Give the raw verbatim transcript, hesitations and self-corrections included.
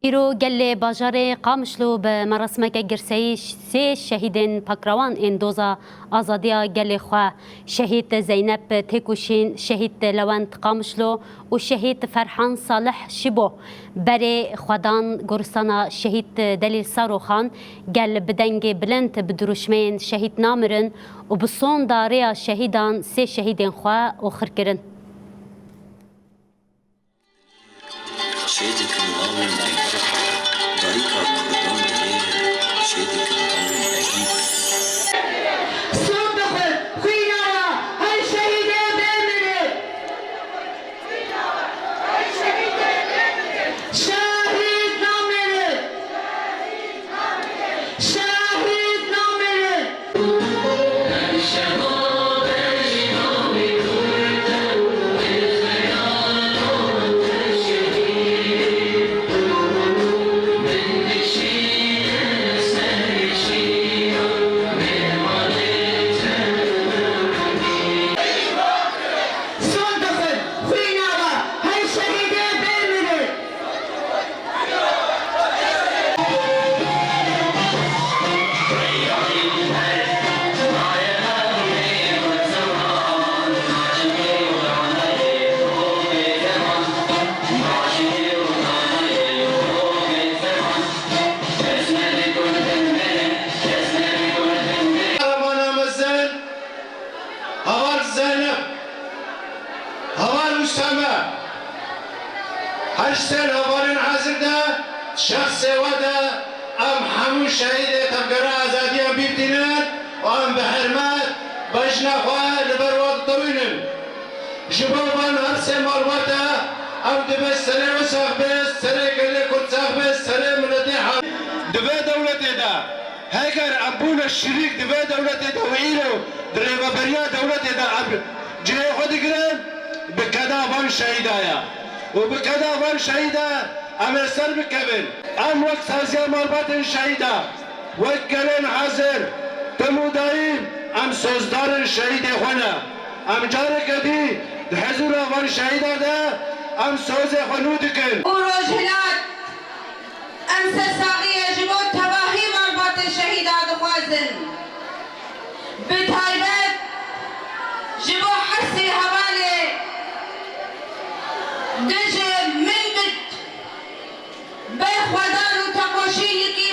Îro gelê bajarê Qamişlo bi merasmeke girseyî sê şehîdên pakrewan ên doza azadiya gelê xwe, şehîd Zeynep Têkoşîn, şehîd Lewent Qamişlo û şehîd Ferhan Salih Şibo, berê xwe dan goristana şehîd Delîl Saroxan. Gel bi dengê bilind bi dirûşmeyên şehîd namirin û bi sonda rêya şehîdan sê şehîdên xwe oxir kirin. Çê dikin lawên egîd, dayika kurdan dilê, çê dikin lawên egîd. Sond dixwin xwîna we her şehîdê bê mirin. Şehîd namînin. Şehîd namînin. Sond dixwin xwîna we her şehîdê bê mirin. Kahramana mezin, Heval Zeynep, Heval Usame, her sê hevalên hazir de, şexsê we de em hemû şehîdê tevgera azadiya bîr tînin û em bi hermet bejna xwe li ber we ditewînin. Ji bo van her sê malbata ew dibe serê we sax be, serê gelê Kurd sax be, serê miletê ha-, di vê dewletê de, heger em bûne şirîk di vê dewletê de û îro di rêveberiya dewletê de em cihê xwe digirin, bi keda van şehîda ye. Û bi keda van şehîda em ê ser bikevin. Em wek saziya malbatên şehîda, wek gelên hazir, tim û dayîm em sozdarên şehîdê xwe ne. Em careke dî di hizûra van şehîda de em sozê xwe nû dikin. Û Rojhilat, em sersaxiyê ji bo tevahî malbatê şehîda dixwazin. Bi taybet ji bo her sê hevalê dijî Minbit berxwedar û tekoşînekî